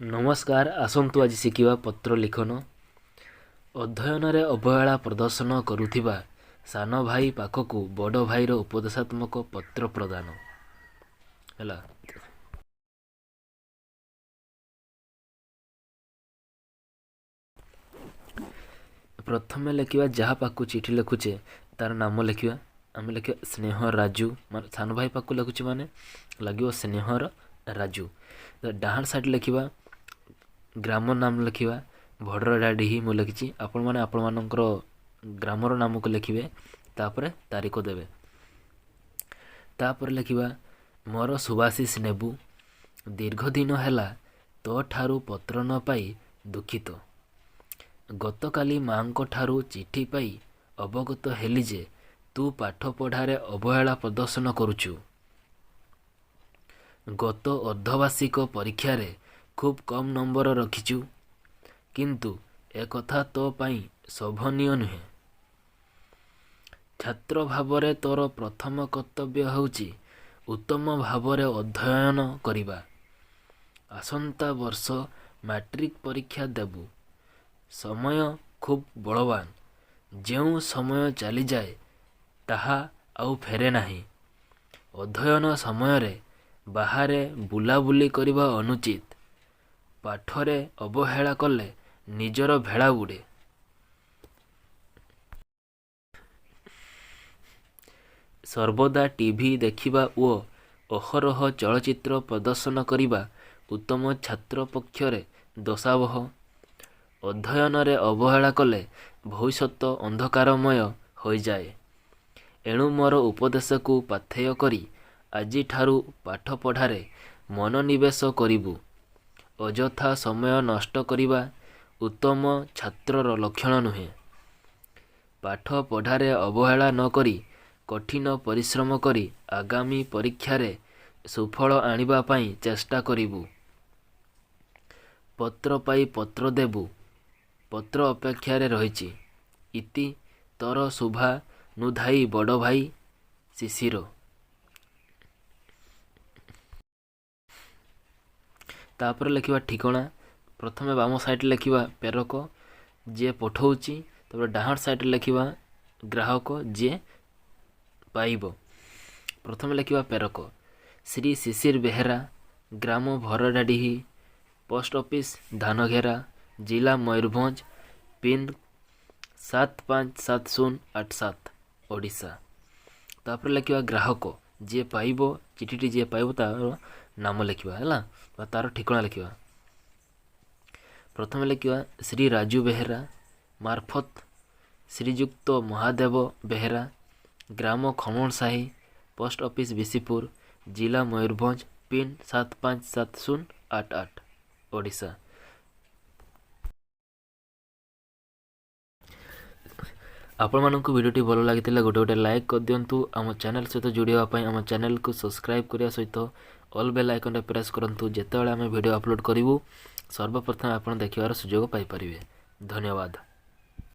ନମସ୍କାର, ଆସନ୍ତୁ ଆଜି ଶିଖିବା ପତ୍ର ଲିଖନ। ଅଧ୍ୟୟନରେ ଅବହେଳା ପ୍ରଦର୍ଶନ କରୁଥିବା ସାନ ଭାଇ ପାଖକୁ ବଡ଼ ଭାଇର ଉପଦେଶାତ୍ମକ ପତ୍ର ପ୍ରଦାନ ହେଲା। ପ୍ରଥମେ ଲେଖିବା, ଯାହା ପାଖକୁ ଚିଠି ଲେଖୁଛେ ତାର ନାମ ଲେଖିବା। ଆମେ ଲେଖିବା ସ୍ନେହ ରାଜୁ, ମାନେ ସାନ ଭାଇ ପାଖକୁ ଲେଖୁଛେ ମାନେ ଲାଗିବ ସ୍ନେହର ରାଜୁ। ତ ଡାହାଣ ସାଇଡ଼୍ ଲେଖିବା ଗ୍ରାମ ନାମ, ଲେଖିବା ଭଡ଼ରଡାଡିହି ମୁଁ ଲେଖିଛି। ଆପଣମାନେ ଆପଣମାନଙ୍କର ଗ୍ରାମର ନାମକୁ ଲେଖିବେ, ତାପରେ ତାରିଖ ଦେବେ। ତାପରେ ଲେଖିବା, ମୋର ଶୁଭାଶିଷ ନେବୁ। ଦୀର୍ଘ ଦିନ ହେଲା ତୋ ଠାରୁ ପତ୍ର ନ ପାଇ ଦୁଃଖିତ। ଗତକାଲି ମାଆଙ୍କ ଠାରୁ ଚିଠି ପାଇ ଅବଗତ ହେଲି ଯେ ତୁ ପାଠ ପଢ଼ାରେ ଅବହେଳା ପ୍ରଦର୍ଶନ କରୁଛୁ। ଗତ ଅର୍ଦ୍ଧବାର୍ଷିକ ପରୀକ୍ଷାରେ ଖୁବ୍ କମ୍ ନମ୍ବର ରଖିଛୁ। କିନ୍ତୁ ଏକଥା ତୋ ପାଇଁ ଶୋଭନୀୟ ନୁହେଁ। ଛାତ୍ର ଭାବରେ ତୋର ପ୍ରଥମ କର୍ତ୍ତବ୍ୟ ହେଉଛି ଉତ୍ତମ ଭାବରେ ଅଧ୍ୟୟନ କରିବା। ଆସନ୍ତା ବର୍ଷ ମାଟ୍ରିକ ପରୀକ୍ଷା ଦେବୁ। ସମୟ ଖୁବ୍ ବଳବାନ। ଯେଉଁ ସମୟ ଚାଲିଯାଏ, ତାହା ଆଉ ଫେରେ ନାହିଁ। ଅଧ୍ୟୟନ ସମୟରେ ବାହାରେ ବୁଲାବୁଲି କରିବା ଅନୁଚିତ। ପାଠରେ ଅବହେଳା କଲେ ନିଜର ଭେଳା ବୁଡ଼େ। ସର୍ବଦା ଟିଭି ଦେଖିବା ଓ ଅହରହ ଚଳଚ୍ଚିତ୍ର ପ୍ରଦର୍ଶନ କରିବା ଉତ୍ତମ ଛାତ୍ର ପକ୍ଷରେ ଦୋଷାବହ। ଅଧ୍ୟୟନରେ ଅବହେଳା କଲେ ଭବିଷ୍ୟତ ଅନ୍ଧକାରମୟ ହୋଇଯାଏ। ଏଣୁ ମୋର ଉପଦେଶକୁ ପାଥେୟ କରି ଆଜିଠାରୁ ପାଠପଢ଼ାରେ ମନୋନିବେଶ କରିବୁ। ଅଯଥା ସମୟ ନଷ୍ଟ କରିବା ଉତ୍ତମ ଛାତ୍ରର ଲକ୍ଷଣ ନୁହେଁ। ପାଠ ପଢ଼ାରେ ଅବହେଳା ନ କରି କଠିନ ପରିଶ୍ରମ କରି ଆଗାମୀ ପରୀକ୍ଷାରେ ସୁଫଳ ଆଣିବା ପାଇଁ ଚେଷ୍ଟା କରିବୁ। ପତ୍ର ପାଇ ପତ୍ର ଦେବୁ। ପତ୍ର ଅପେକ୍ଷାରେ ରହିଛି। ଇତି ତୋର ଶୁଭାନୁଧ୍ୟାୟୀ ବଡ଼ ଭାଇ ଶିଶିର। ତାପରେ ଲେଖିବା ଠିକଣା। ପ୍ରଥମେ ବାମ ସାଇଡ଼୍ ଲେଖିବା ପ୍ରେରକ, ଯିଏ ପଠଉଛି। ତାପରେ ଡାହାଣ ସାଇଡ଼୍ରେ ଲେଖିବା ଗ୍ରାହକ, ଯିଏ ପାଇବ। ପ୍ରଥମେ ଲେଖିବା ପ୍ରେରକ ଶ୍ରୀ ଶିଶିର ବେହେରା, ଗ୍ରାମ ଭରଡାଡିହି, ପୋଷ୍ଟ ଅଫିସ ଧାନଘେରା, ଜିଲ୍ଲା ମୟୂରଭଞ୍ଜ, ପିନ୍ 757087, ଓଡ଼ିଶା। ତାପରେ ଲେଖିବା ଗ୍ରାହକ, ଯିଏ ପାଇବ ଚିଠିଟି, ଯିଏ ପାଇବ ତାର ନାମ ଲେଖିବା ହେଲା ବା ତାର ଠିକଣା ଲେଖିବା। ପ୍ରଥମେ ଲେଖିବା ଶ୍ରୀ ରାଜୁ ବେହେରା ମାର୍ଫତ ଶ୍ରୀଯୁକ୍ତ ମହାଦେବ ବେହେରା, ଗ୍ରାମ ଖମଣସାହି, ପୋଷ୍ଟ ଅଫିସ ବିଶିପୁର, ଜିଲ୍ଲା ମୟୂରଭଞ୍ଜ, ପିନ୍ 757088, ଓଡ଼ିଶା। ଆପଣମାନଙ୍କୁ ଭିଡ଼ିଓଟି ଭଲ ଲାଗିଥିଲେ ଗୋଟେ ଗୋଟେ ଲାଇକ୍ କରିଦିଅନ୍ତୁ। ଆମ ଚ୍ୟାନେଲ୍ ସହିତ ଯୋଡ଼ିବା ପାଇଁ ଆମ ଚ୍ୟାନେଲ୍କୁ ସବସ୍କ୍ରାଇବ୍ କରିବା ସହିତ ଅଲ୍ ବେଲ୍ ଆଇକନ୍ରେ ପ୍ରେସ୍ କରନ୍ତୁ। ଯେତେବେଳେ ଆମେ ଭିଡ଼ିଓ ଅପଲୋଡ଼ କରିବୁ, ସର୍ବପ୍ରଥମେ ଆପଣ ଦେଖିବାର ସୁଯୋଗ ପାଇପାରିବେ। ଧନ୍ୟବାଦ।